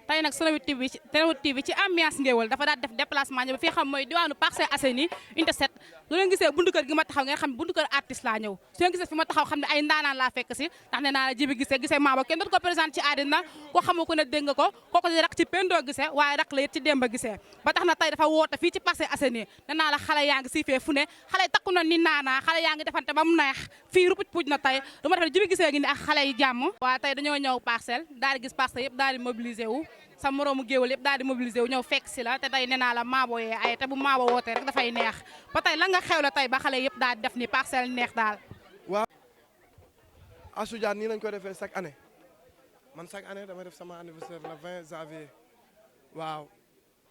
tey nag SENEWOOD TV ci ambiance Ngeweul dafa daal def déplacement ñëw fi xam mooy diwaanu Parcelles Assainies unité 7 lu leen gisee buntu kër gi ma taxaw ngeen xam buntu kër artiste laa ñëw su ngeen gisee fi ma taxaw xam ne ay ndaanaan laa fekk si ndax ne naa la Jibi gisee maama kenn dootu ko présenté ci àddina ko xamu ko ne dégg nga ko kooku di rak ci Pendo gisee waaye rak la it ci Demba gisee ba tax na tey dafa woote fii ci Parcelles Assainies ne naa la xale yaa ngi siifee fu ne xale yi takku na ni naanaa xale yaa ngi defante ba mu neex fii rupuj puuj na tey du ma defee Jibi gisee gi ni ak xale yi jàmm waaye tey dañoo ñëw Parcelles daal di gis Parcelles yëpp daal di mobilisé wu sa moroomu géwél yëpp daal di mobilisé wu ñëw fekk si la te tey nee naa la maabo yee ay te bu maabo wootee rek dafay neex ba tey la nga xew la tey ba xale yëpp daal di def ni Parcelles neex daal. waaw Asoudia nii lañ ko defee chaque année man chaque année dama def sama anniversaire le 20 janvier waaw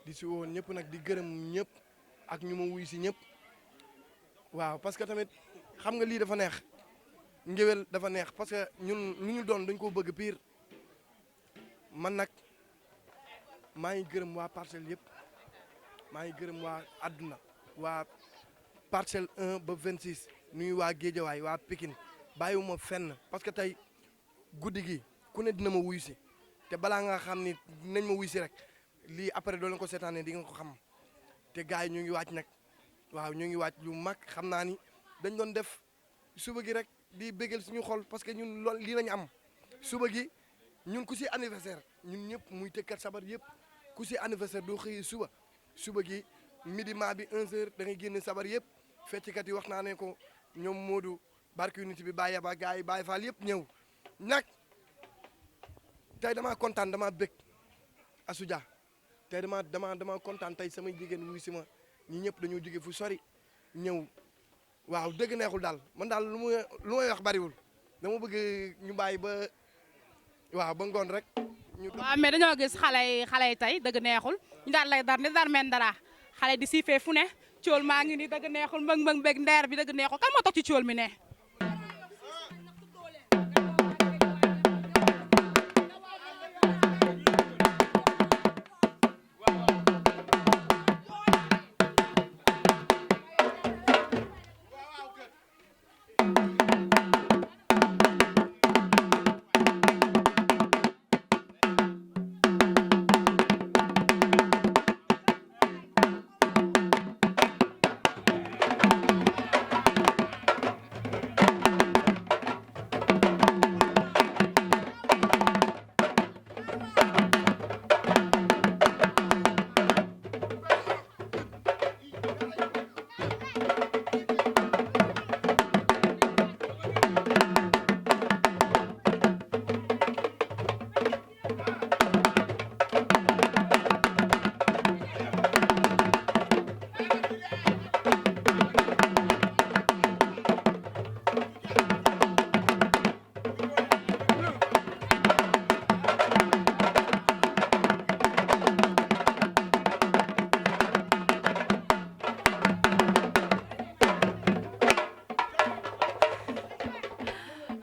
di si woon ñëpp nag di gërëm ñëpp ak ñu ma wuy si ñëpp waaw parce que tamit xam nga lii dafa neex ngéwél dafa neex parce que ñun lu ñu doon dañ ko bëgg pire man nag maa ngi gërëm waa Parcelles yëpp maa ngi gërëm waa àdduna waa Parcelles 1 ba 26 nuyu waa Géejawaay waa Pikine bàyyiwuma fenn parce que tey guddi gi ku ne dina ma wuyu si te balaa nga xam ni nañ ma wuyu si rek lii après doo leen ko seetaanee di nga ko xam te gars yi ñu ngi wàcc nag waaw ñu ngi wàcc lu mag xam naa ni dañ doon def suba gi rek di bégal suñu xol parce que ñun lool lii lañu am suba gi ñun ku si anniversaire ñun ñëpp muy tëkkat sabar yëpp ku si anniversaire doo xëyee suba gi midi maa bi 11h da ngay génne sabar yëpp fecckat yi wax naa ne ko ñoom Modou barke unité bi Baye Yaba gars yi Baye Fall yëpp ñëw nag tey damaa kontaan damaa bëgg Asoudia tey dama kontaan tey samay jigéen wuy si ma ñi ñëpp dañoo jóge fu sori ñëw waaw dëgg neexul daal man daal lu may wax bariwul dama bëgg ñu bàyyi ba waaw ba ngoon rek. waaw mais dañoo gis xale yi tey dëgg neexul ñu daal lay dar ni dar men dara xale di siifee fu ne cool maa ngi ni dëgg neexul mbëng mbëg ndeer bi dëgg neexul kan moo toog ci cool mi ne.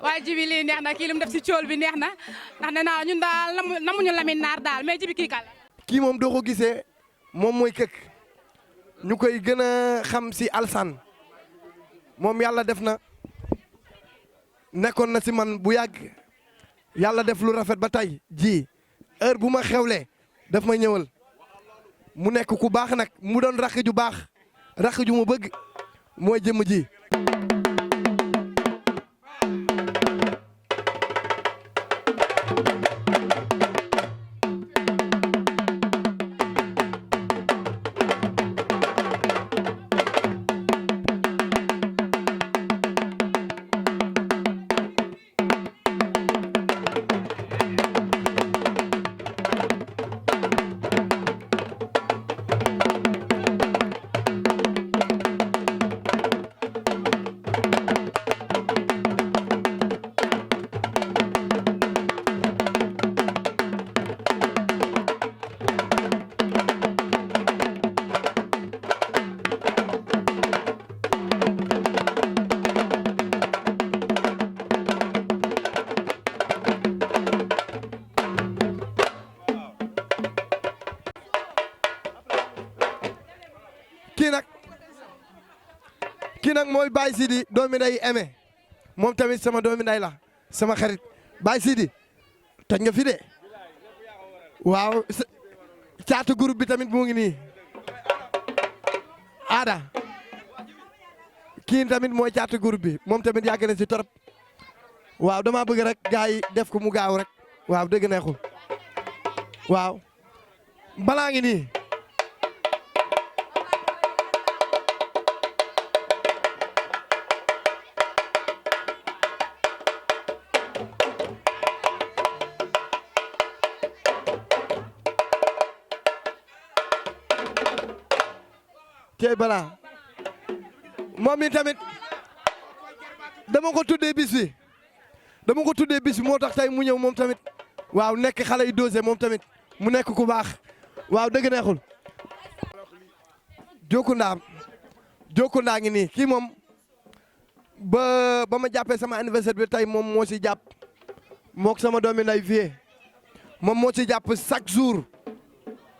waaye Jibi lii neex na kii lu mu def si cool bi neex na ndax nee naa ñun daal namuñu Lamine Naar daal mais Jibi kii kàlla. kii moom doo ko gisee moom mooy këkk ñu koy gën a xam si alsan moom yàlla def na nekkoon na si man bu yàgg yàlla def lu rafet ba tey ji heure bu ma xewlee daf ma ñëwal mu nekk ku baax nag mu doon rakk ju baax rakk ju ma bëgg mooy jëmm ji. kii nag mooy Baye Sidi doomi nday aimé moom tamit sama doomi nday la sama xarit Baye Sidi toj nga fi de waaw caatu groupe bi tamit mu ngi nii Ada kii tamit mooy caatu groupe bi moom tamit yàgg na si torop waaw dama bëgg rek gars yi def ko mu gaaw rek waaw dëgg neexul waaw balaa ngi nii tey balaa moom mi tamit dama ko tuddee bis bi moo tax tey mu ñëw moom tamit waaw nekk xale yu dosé moom tamit mu nekk ku baax waaw dëgg neexul Jokunda ngi nii kii moom ba ma jàppee sama anniversaire bi tey moom moo si jàpp mook sama doomi nday vie moom moo si jàpp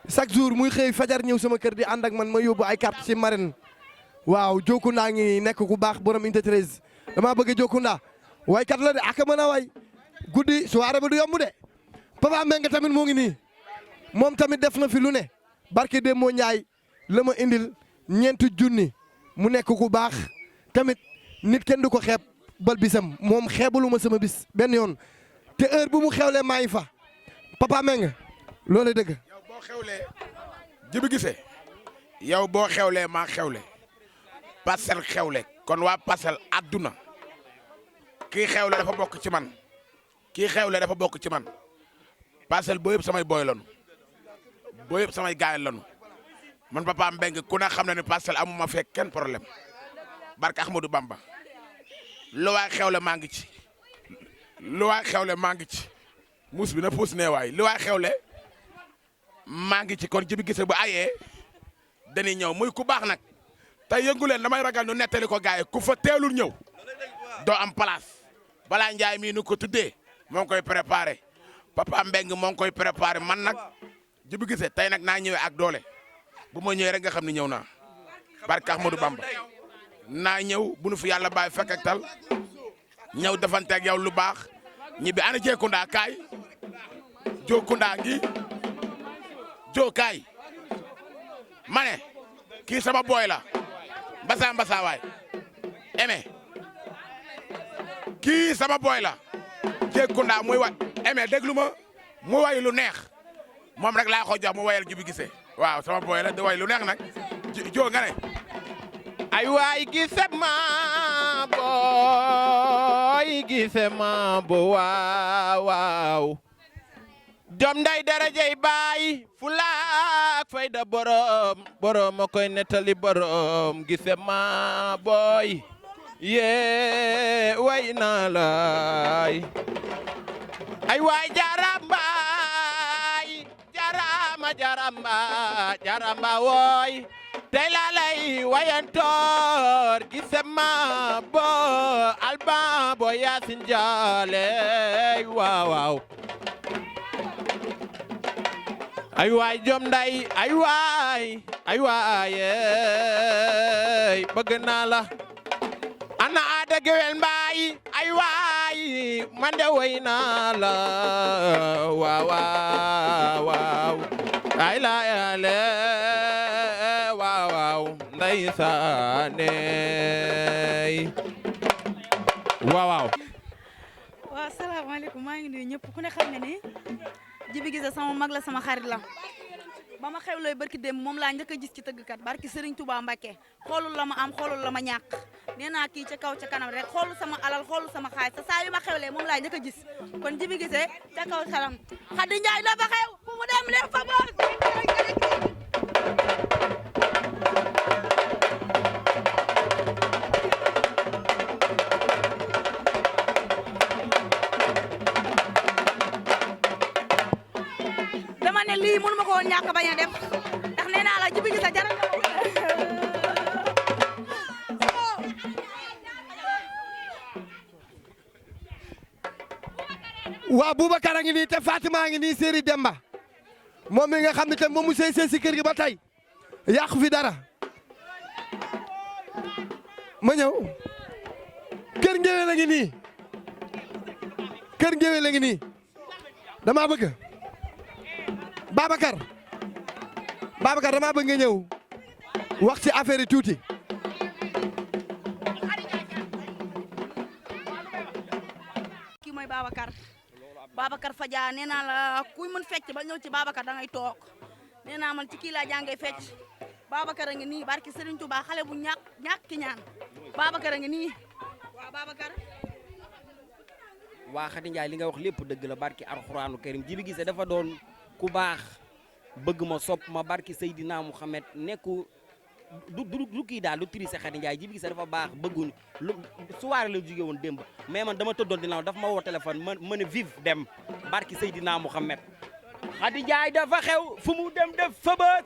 chaque jour muy xëy fajar ñëw sama kër di ànd ak man ma yóbbu ay carte ci marine waaw Jokunda ngi nekk ku baax borom unité 13 dama bëgg Jokunda waykat la de ak mën a way guddi soirée ba du yomb de Papa Mbengue tamit moo ngi nii moom tamit def na fi lu ne barke de moo Njaay la ma indil ñeenti junni mu nekk ku baax tamit nit kenn du ko xeeb bal bisam moom xeebalu ma sama bis benn yoon te heure bu mu xewlee maa ngi fa Papa Mbengue loolu dëgg. yow boo xewlee Jibi Gissé yow boo xewlee maa xewle Parcelles xewle kon waa Parcelles àdduna kii xewle dafa bokk ci man Parcelles boo yëpp samay booy lanu boo yëpp samay gaay lanu man Papa Mbengue ku ne xam na ne Parcelles amuma fekk kenn problème barke Ahmadou Bamba lu waay xewle maa ngi ci muus bi na puus ne waay lu waay xewle maa ngi ci kon Jibi Gissé bu ayee dañuy ñëw muy ku baax nag tey yëngu leen damay ragal ñu nettali ko gaay ku fa teelul ñëw doo am place balaa Njaay mii nu ko tuddee moo ngi koy préparé Papa Mbengue moo ngi koy préparé man nag Jibi Gissé tey nag naa ñëwee ak doole bu ma ñëwee rek nga xam ne ñëw naa barke Ahmadou Bamba naa ñëw bu nu fi yàlla bàyyi fekk ak tal ñëw defanteeg yow lu baax ñibbi ana Jekunda kaay Jokunda ngi joo kaay ma ne kii sama booy la mbasa waay kii sama booy la Jekunda muy wa déglu ma mu way lu neex moom rek laa ko jox mu wayal Jibi Gissé waaw sama booy la di way lu neex nag joo nga ne ay waay Gissé ma booy Gissé ma bo waaw jom nday darajey baay fulaak fayda borom a koy nettali borom Gissé ma booy yee way naa laay ay waay jaramba wooy tey laa lay wayantoor Gissé ma bo alba bo Yaasin Jaale waaw ay waay jom nday ay waay bëgg naa la ana Ada Ngeweul mbaay ay waay man de way naa la waaw ay la yale waaw ndeysaane waaw asalaamaaleykum maa ngi nuyu ñëpp ku ne xam ne ni Jibi Gissé sama mag la sama xarit la ba ma xewlooy barki démb moom laa njëkk a gis ci tëggkat barki Serigne Touba Mbacké xoolul la ma am xoolul la ma ñàkk nee naa kii ca kaw ca kanam rek xoolul sama alal xoolul sama xaalis te saa yu ma xewlee moom laa njëkk a gis kon Jibi Gissé ca kaw kanam Xadi Njaay dafa xew fu mu dem leen fa boos lii mënu ma ko woon ñàkk bañ a def ndax nee naa la Jibi Gissé jaral na waa Boubacar a ngi nii te Fatima a ngi nii Séri Demba moom mi nga xam ne tam moom mu sëy si kër gi ba tey yàqu fi dara ma ñëw kër Ngeweul a ngi nii kër Ngeweul a ngi nii dama bëgg Babacar dama bëgg nga ñëw wax ci affaire yi tuuti. kii mooy Babacar Fadia nee naa la kuy mën fecc ba ñëw ci Babacar da ngay toog nee naa man ci kii laa jàngee fecc Babacar a ngi nii barki Serigne Touba xale bu ñàkk ki ñaan Babacar a ngi nii waaw Babacar. waa Khady Ndiaye li nga wax lépp dëgg la barki Alxuraanu Karim Djiby Guissé dafa doon ku baax bëgg ma sopp ma barki Seydina Mouhamed nekku du kii daal du triser Khady Ndiaye Djiby Guissé dafa baax bëgguñu lu soirée la jóge woon démb mais man dama tëddoon dina dafa ma woo téléphone ma ne vive dem barki Seydina Mouhamed Khady Ndiaye dafa xew fu mu dem def fa bët